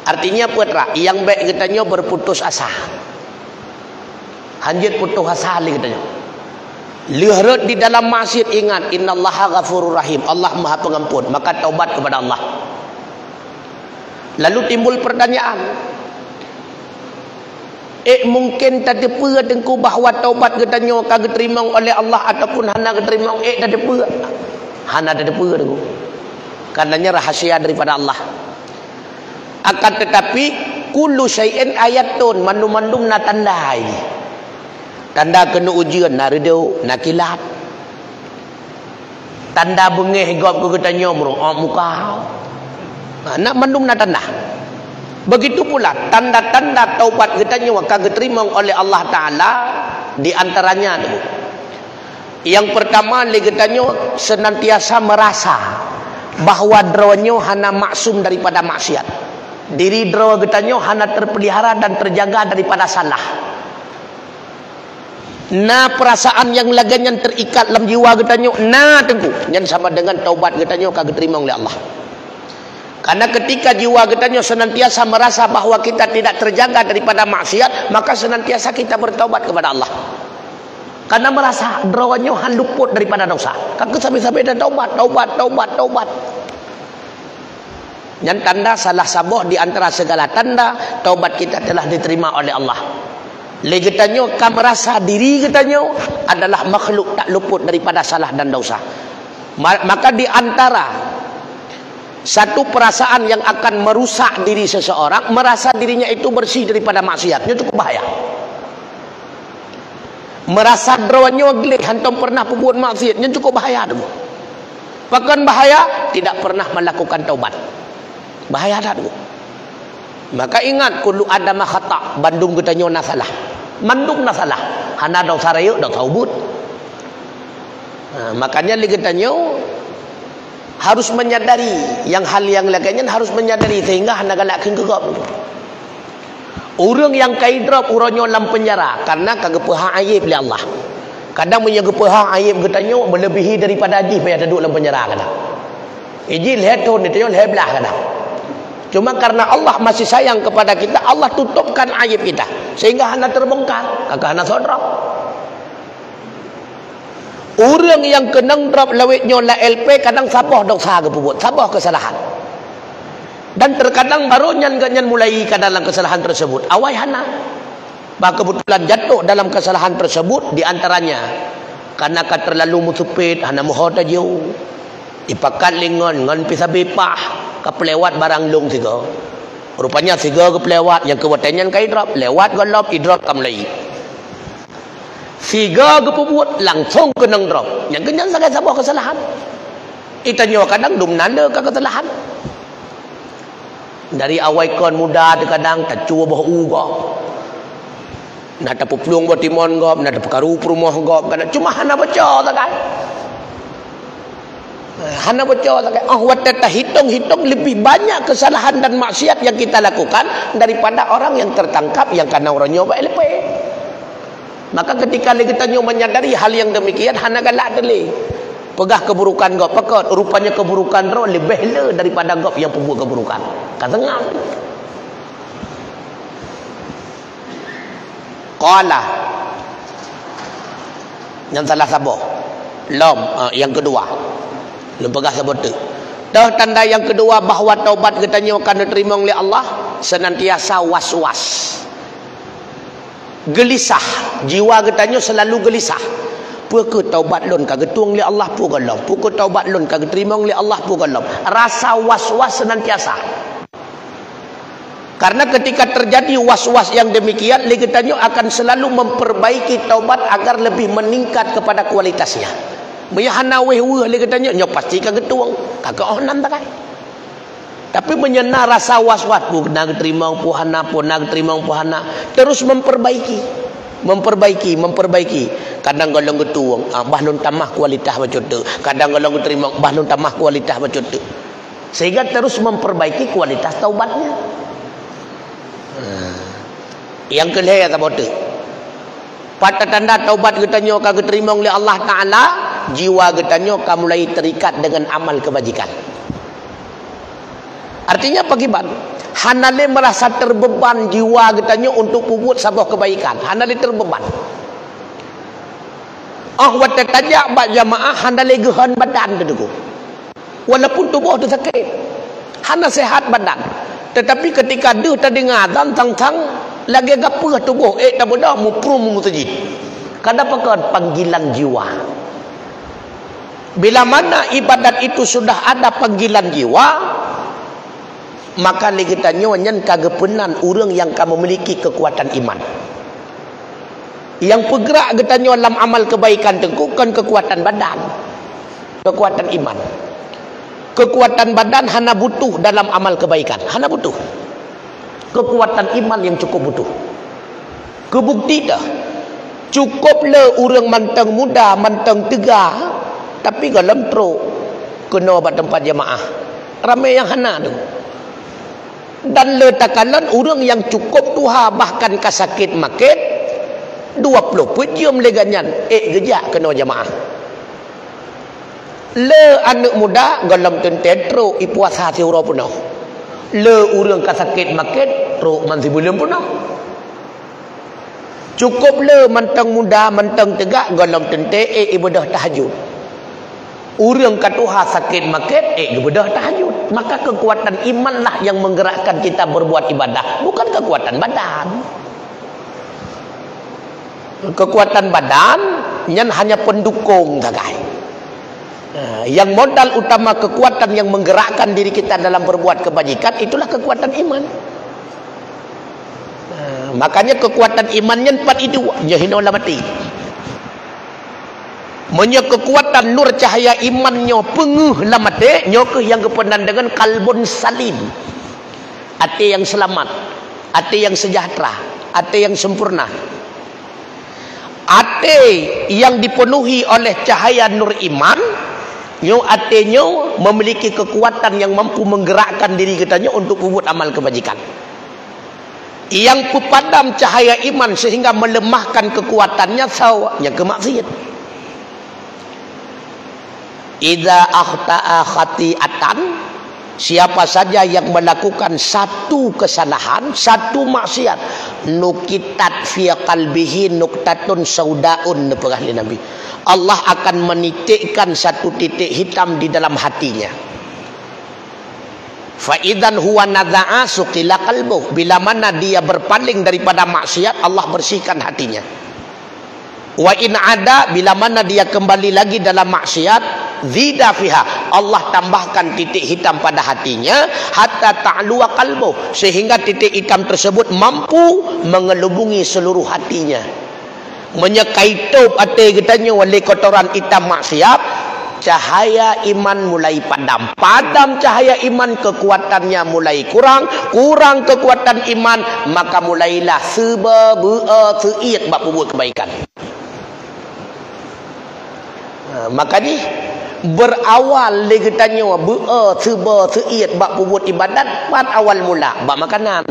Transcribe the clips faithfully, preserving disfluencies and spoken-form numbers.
Artinya peue teuma? Nyang bék geutanyoe berputus asa. Hanjeuet putus asa lé geutanyoe. Lheueh rhot di dalam maksiat, ingat, innallaha ghafurur rahim. Allah Maha Pengampun, maka taubat kepada Allah. Lalu timbul pertanyaan, ék mungkin tateupeue Teungku bahwa taubat geutanyoe ka geuteurimong oleh Allah ataupun hana geuteurimong? Ék tateupeue? Hana tateupeue Teungku. Karenanya rahasia daripada Allah. Akan tetapi, kullu syai'in ayatun, mandum-mandum na tanda. Tanda keuneuk ujeuen, na reudôk, na kilat. Tanda beungéh gob keu geutanyoe, meuruok muka. Ha, na mandum na tanda. Begitu pula tanda-tanda taubat geutanyoe ka geuteurimong oleh Allah Taala, di antaranya tu. Nyang pertama, lé geutanyoe senantiasa merasa bahwa droeneuh hana maksum daripada maksiat. Diri droe geutanyoe hana terpelihara dan terjaga daripada salah. Na perasaan nyang lagée nyan terikat lam jiwa geutanyoe, na Teungku, nyan sama dengan taubat geutanyoe ka geuteurimong lé Allah. Karena ketika jiwa geutanyoe senantiasa merasa bahwa kita tidak terjaga daripada maksiat, maka senantiasa kita bertaubat kepada Allah. Karena merasa droeneuh han luput daripada dosa. Ka keuh sabe-sabe dan taubat, taubat, taubat, taubat. Nyan tanda salah saboh di antara segala tanda taubat kita telah diterima oleh Allah. Lé geutanyoe ka merasa diri geutanyoe adalah makhluk tak luput daripada salah dan dosa. Ma-, maka di antara satu perasaan yang akan merusak diri seseorang, merasa dirinya itu bersih daripada maksiat. Nyoe cukup bahaya. Merasa droeneuh gleh hantom pernah peubuet maksiat, nyan cukup bahaya tu. Pakon bahaya? Tidak pernah melakukan taubat. Bahaya that tu. Maka ingat, kullu adama khata, bandum geutanyoe na salah. Mandum na salah. Hana dosa rayeuk, dosa ubeut. Ha, makanya lé geutanyoe harus menyadari yang hal yang lagée nyan, harus menyadari sehingga hana galak kheun keu gob. Ureuëng nyang ka idrop uroe nyoe lam penjara karena ka geupeuhah aib lé Allah. Kadang meunyoe geupeuhah aib geutanyoe melebihi daripada jih payah taduek lam penjara kadang. Iji lhée thon, geutanyoe lhée blaih kadang. Cuma karena Allah masih sayang kepada kita, Allah tutupkan aib kita sehingga hana terbongkar, ka keuh hana soe drop. Ureuëng nyang keunong drop lawét nyoe la L P kadang saboh dosa geupeubuet, saboh keusalahan. Dan terkadang baru nyan geuhnyan mulai ka dalam keusalahan tersebut. Awai hana. Bah keubeutulan jatuh dalam keusalahan tersebut di antaranya karena ka terlalu meuseupet, hana meuho tajok. Ipakat lé ngon, ngon pih sabe pah, ka peulewat barang lông sigoe. Rupanya sigoe geupeulewat, nyang keu watée nyan ka idrop, lewat gohlom, idrop ka mulai. Sigoe geupeubuet langsong keunong drop. Nyang geuhnyan sagai saboh keusalahan. Geutanyoe kadang dum na le ka keusalahan. Dari awai kon muda teuh kadang tacue boh u gob. Na tapeuplueng boh timon gob, na tapeukaru peurumoh gob, kadang cuma hana boco sagai. Hana boco sagai. Oh, watée tahitong-hitong lebih banyak kesalahan dan maksiat yang kita lakukan daripada orang yang tertangkap yang kana uroe nyoe bak L P. Maka ketika lé geutanyoe menyadari hal yang demikian, hana galak teulé. Peugah keburukan gob, pakon, rupanya keburukan droe leubeh le daripada gob nyang peubuet keburukan. Ka seungab. Qala. Nyang salah saboh. Lom, ah, nyang keudua. Lôn peugah saboh teuk. Toh tanda nyang keudua bahwa taubat geutanyoe ka neuteurimong lé Allah, senantiasa was-was. Geulisah, jiwa geutanyoe seulalu geulisah. Peu kheueh taubat lôn ka geutueng lé Allah peu gohlom? Peu kheueh taubat lôn ka geuteurimong lé Allah peu gohlom? Rasa was-was senantiasa. Karena ketika terjadi was-was yang demikian, lé geutanyoe akan selalu memperbaiki taubat agar lebih meningkat kepada kualitasnya. Meunyoe hana wéh-wéh lé geutanyoe, nyoe pasti ka geutueng, ka keuh oh nan takai. Tapi meunyoe na rasa was-was, peu na geuteurimong, peu hana, peu na geuteurimong, peu hana, terus memperbaiki. Memperbaiki, memperbaiki. Kadang gohlom geutueng, ah, bah lôn tamah kualitas bacut teuk. Kadang gohlom geuteurimong, bah lôn tamah kualitas bacut teuk. Sehingga terus memperbaiki kualitas taubatnya. Nah, nyang keu lhée saboh teuk. Pat tanda taubat geutanyoe ka geuteurimong lé Allah Taala, jiwa geutanyoe ka mulai terikat dengan amal kebajikan. Artinya pakriban? Hana lé merasa terbeban jiwa geutanyoe untuk peubuet saboh kebaikan. Hana lé terbeban. Oh watée tajak bak jamaah hana lé geuhon badan teudeungoe. Walaupun tuboh teu sakét, hana sehat badan, tetapi ketika deuh tadeungoe azan sang-sang lagée gapeuh tuboh ék tabeudôh muprum meuseujid. Kada pakon panggilan jiwa. Bila mana ibadat itu sudah ada panggilan jiwa, maka lé geutanyoe nyan ka geupeunan ureuëng nyang ka memiliki kekuatan iman. Nyang peugrak geutanyoe lam amal kebaikan teungku kon kekuatan badan. Kekuatan iman. Kekuatan badan hana butuh dalam amal kebaikan. Hana butuh. Kekuatan iman yang cukup butuh. Keu bukeuti teuh, cukup le ureuëng mantong muda, mantong teuga, tapi gohlom trok keunoe bak teumpat jamaah. Ramé nyang hana tu. Dan le takalon ureuëng nyang cukup tuha bahkan ka sakét makét, dua ploh peuet jeuem lé gobnyan ék geujak keunoe jamaah. Le aneuëk muda gohlom teuntée trok ipuasa siuroe peunoh. Le ureuëng ka sakét makét trok man sibuleuen peunoh. Cukup le mantong muda, mantong teuga gohlom teuntée ék ibeudôh tahajud. Ureuëng ka tuha sakét makét ék geubeudôh tahajud. Maka kekuatan imanlah yang menggerakkan kita berbuat ibadah, bukan kekuatan badan. Kekuatan badan nyan hanya pendukung sagai. Nah, yang modal utama kekuatan yang menggerakkan diri kita dalam berbuat kebajikan itulah kekuatan iman. Nah, makanya kekuatan iman nyan pat itu nyoe hinoe lam até. Meunyoe kekuatan nur cahaya iman nyoe peungeuh lam até, nyoe keuh yang geupeunan dengan kalbun salim. Até yang selamat, até yang sejahtera, até yang sempurna. Até yang dipenuhi oleh cahaya nur iman, nyoe até nyoe memiliki kekuatan yang mampu menggerakkan diri geutanyoe untuk peubuet amal kebajikan. Yang peupadam cahaya iman sehingga melemahkan kekuatannya, sawa nyang keu maksiat. Idza akhta'a khati'atan, siapa saja yang melakukan satu kesalahan, satu maksiat, nukitat fi qalbihi nuktatun saudaun, neupeugah lé Nabi. Allah akan menitikkan satu titik hitam di dalam hatinya. Fa idzan huwa nadza'a suqila qalbuh. Bila mana dia berpaling daripada maksiat, Allah bersihkan hatinya. Wa in ada, bila mana dia kembali lagi dalam maksiat, zida fiha, Allah tambahkan titik hitam pada hatinya, hatta ta'lua qalbuh, sehingga titik hitam tersebut mampu mengelubungi seluruh hatinya. Meunyoe ka itôb até geutanyoe lé kotoran itam maksiat, cahaya iman mulai padam. Padam cahaya iman, kekuatannya mulai kurang. Kurang kekuatan iman, maka mulailah seuba beu-e seuiet bak peubuet kebaikan. Ha, maka jih, berawal lé geutanyoe beu-e seuba seuiet bak peubuet ibadat, pat awal mula, bak makanan.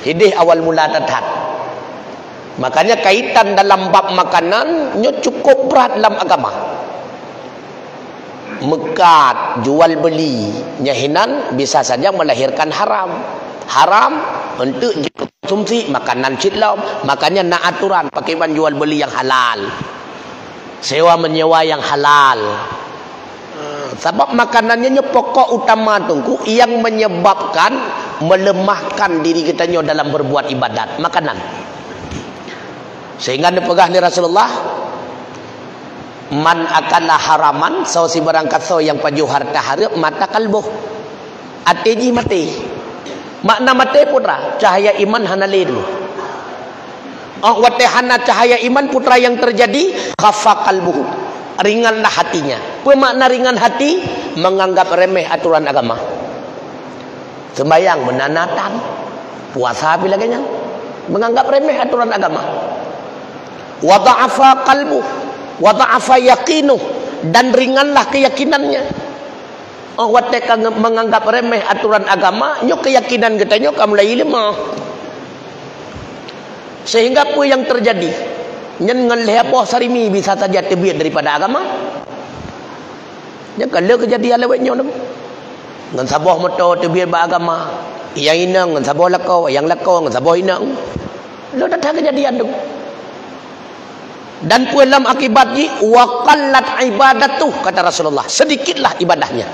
Hideh awal mula that-that. Makanya kaitan dalam bab makanan nyoe cukup brat lam agama. Meukat, jual beli, nyan hinan bisa saja melahirkan haram. Haram untuk dikonsumsi makanan cit lom. Makanya na aturan pakriban jual beli yang halal. Sewa menyewa yang halal. Sabab makanan nyoe pokok utama teungku yang menyebabkan melemahkan diri geutanyoe dalam berbuat ibadat, makanan. Sehingga neupeugah lé Rasulullah, "Man akala haraman," soe sibarang kasoe nyang pajoh harta hareuem, mata qalbuh. Até jih maté. Makna maté putra, cahaya iman hana lé dulu. Oh, watée hana cahaya iman putra yang terjadi, khafa qalbuhu. Ringanlah hatinya. Peue makna ringan hati? Menganggap remeh aturan agama. Sembayang meunanatan, puasa pi lagée nyan. Menganggap remeh aturan agama. Wa dha'afa qalbuh, wa dha'afa yaqinuh, dan ringanlah keyakinannya. Oh, watée ka nge-, menganggap remeh aturan agama, nyoe keyakinan geutanyoe ka mulai lemah. Sehingga peue yang terjadi? Nyan ngon lhée boh sarimi bisa saja teubiet daripada agama. Nyan ka le keujadian lawét nyoe. Ngon saboh moto teubiet bak agama. Nyang inong ngon saboh lakoe, nyang lakoe ngon saboh inong. Lôn that keujadian tu. Dan peue lom akibat jih, "Wa qallat ibadatuh," kata Rasulullah, "Sedikitlah ibadahnya."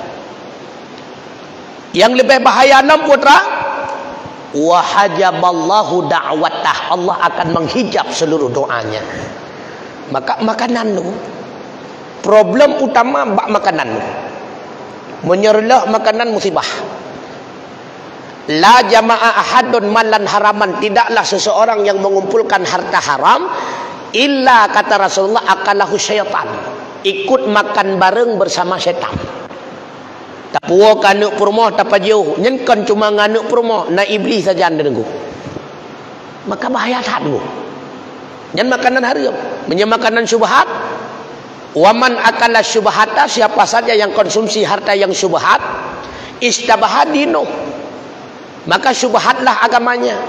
Nyang leubeh bahaya lom, putra, "Wa hajaballahu da'watah," Allah akan menghijab seluruh doanya. Maka makanan tu, problem utama bak makanan tu. Meunyoe reuloh makanan, musibah. "La jama'a ahadun malan haraman," tidaklah seseorang yang mengumpulkan harta haram, "illa," kata Rasulullah, "akalahu syaitan," ikut makan bareng bersama setan. Tapuwoe keu aneuk peurumoh, tapajoh, nyan kon cuma ngon aneuk peurumoh, na Iblih sajan deungon. Maka bahaya that tu. Nyan makanan haram. Meunyoe makanan syubhat, "Wa man akala syubhata," siapa saja yang konsumsi harta yang syubhat, "istabaha dinuh," maka syubhatlah agamanya.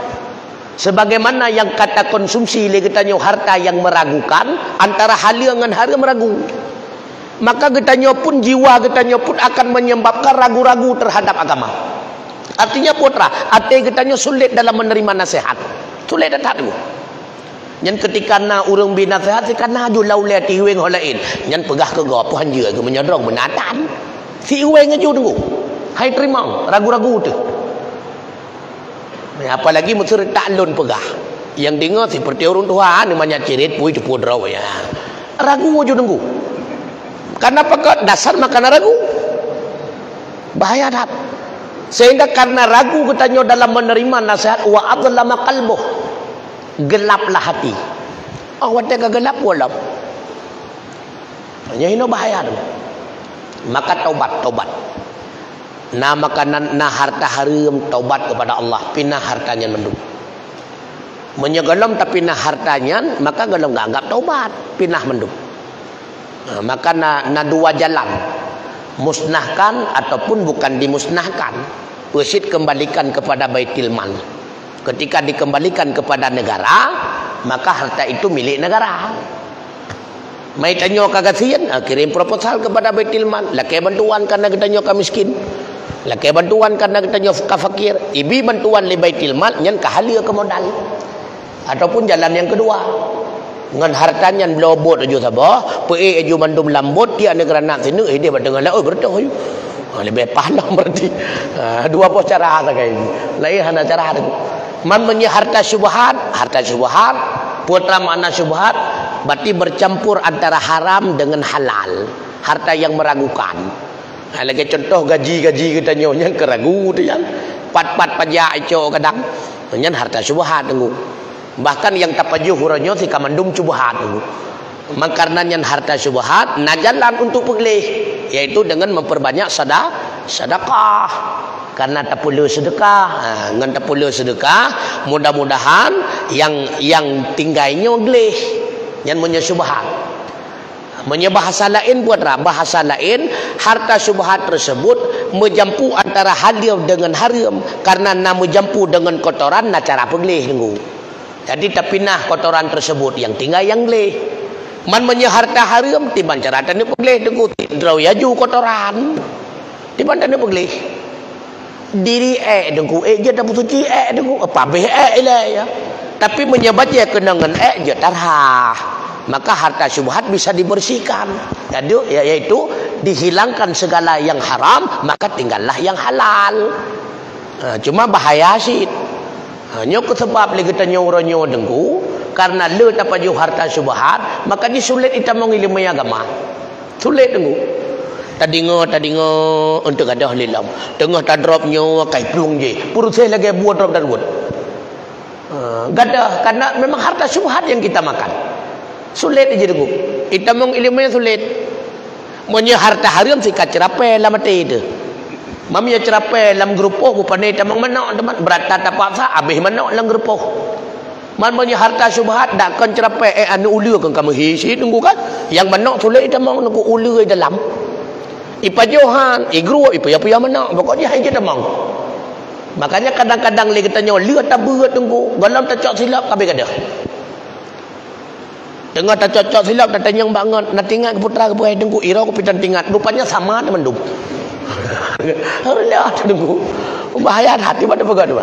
Sebagaimana yang ka takonsumsi lé geutanyoe harta yang meragukan, antara haleue ngon haram ragu. Maka geutanyoe pun, jiwa geutanyoe pun akan menyebabkan ragu-ragu terhadap agama. Artinya, putra, até geutanyoe sulit dalam menerima nasihat. Sulit that tu. Nyan keutika na ureuëng bi naseuhat, si ka na ju lam ulée tiweng ho laén. Nyan peugah keu gob, "Puhan jeuet keu meunyoe droe meunan." Si iweng ju deungoe. Hai teurimong, ragu-ragu teuh. Apalagi meuseuretak lôn peugah. Nyang deungoe seperti ureuëng tuha, ni manyak cirit, pui teupeu droe, ya. Ragu ju deungoe. Karena pakon dasar makanan ragu. Bahaya that. Sehingga karena ragu geutanyoe dalam menerima nasihat, "Wa adlama qalbuh." Gelaplah hati. Oh, watée ka geulap, gelap. Nyan hino bahaya tu. Maka taubat, taubat. Na makanan, na harta hareuem, taubat kepada Allah, pinah harta nyan mandum. Meunyoe gohlom tapinah harta nyan, maka gohlom geuanggap taubat, pinah mandum. Ha, maka na, na dua jalan, musnahkan ataupun bukan dimusnahkan. Peusit kembalikan kepada Baitul Mal. Ketika dikembalikan kepada negara, maka harta itu milik negara. Mai tanyoe ka gasien, ah, kirim proposal kepada Baitul Mal, lakée bantuan karena geutanyoe ka miskin. Lakée bantuan karena geutanyoe ka fakir. Ibi bantuan lé Baitul Mal, nyan ka haleue keu modal. Ataupun jalan yang kedua. Ngon harta nyan bloe bot aju saboh, peuék aju mandum lam bot, tiek nanggroe na sineuk, hideh bak teungoh laôt, beureutoh aju. Ha, leubeh paih lom berarti. Ha, dua boh cara sagai. Laén hana cara tu. Man meunyoe harta syubhat, harta syubhat, putra makna syubhat, berarti bercampur antara haram dengan halal. Harta yang meragukan. Ha, lagée contoh gaji-gaji geutanyoe nyang keuragu tu nyan. Pat-pat pajak icok kadang. Nyan harta syubhat tu. Bahkan nyang tapajoh uroe nyoe si ka mandum syubhat tu. Mangkarna nyan harta syubhat, na jalan untuk peugleh, yaitu dengan memperbanyak sada-, sedekah. Karena tapeuleueh sedekah, ha, ngon tapeuleueh sedekah, mudah-mudahan yang, yang tinggai nyoe gleh. Nyan meunyoe syubhat. Meunyoe bahasa laén, putra, bahasa laén, harta syubhat tersebut meujampu antara haleue dengan hareuem, karena na meujampu dengan kotoran, na cara peugleh deungoe. Jadi, tapinah kotoran tersebut, yang tinggai nyang gleh. Man meunyoe harta hareuem, tiban cara taneuk peugleh deungoe, droe aju kotoran. Tiban taneuk peugleh. Diri ék deungoe, ék jeuet tapeusuci ék deungoe, pabeh ék ilée, ya. Tapi meunyoe bajée keunong ngon ék, jeuet tarhah. Maka harta syubhat bisa dibersihkan. Jadi, ya, yaitu dihilangkan segala yang haram, maka tinggallah yang halal. Ha, cuma bahaya cit. Ha, nyoe keuh sabab lé geutanyoe uroe nyoe deungoe, karena le tapajoh harta syubhat, maka jisulet itamong ileumé agama. Sulet deungoe. Tadingoe, tadingoe, untuk gadoh lilom. Teungoh tadrop nyoe, kai plueng jih. Peuruséh lagée buah drop daruet. Ha, gadoh, karena memang harta syubhat yang kita makan. Sulet ija deungoe. Itamong ileumé sulet. Meunyoe harta hareuem si ka ceurapée lam até teuh. Meunyoe ceurapée lam geurupoh bupane tamong manok teuma, beurata tapaksa abéh manok lam geurupoh. Man meunyoe harta syubhat dak kon ceurapée, ék aneuk uleue kon ka meuhi cit deungoe kan. Nyang manok sulet tamong deungoe uleue dalam. Ipajoh han, igruek, ipuya-puya manok, pokok jih hai jeuet tamong. Makanya kadang-kadang lé geutanyoe le tabeuet deungoe, gohlom tacok silop ka abéh gadoh. Teungoh tacok-cok silop, tatanyong bak ngon, na tingat keu putra keu peugah deungoe, iroe keu pitan tingat. Rupanya sama teuma mandum. Alah, deungoe. Bahaya that, tiba-tiba peugah tu.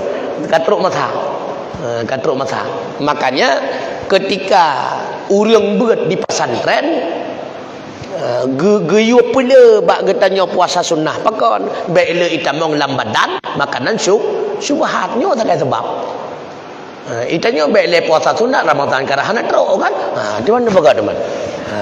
Ka trok masa. Ha, ka trok masa. Makanya ketika ureuëng beuet di pesantren, eh, ge-, geuyue peule bak geutanyoe puasa sunnah pakon, bék le itamong lam badan makanan syub-, syubhat nyoe sagai sebab. Eh, itanyoe bék le puasa sunat Ramadhan ka hana trok kan? Ha, di mana peugah teman? Ha.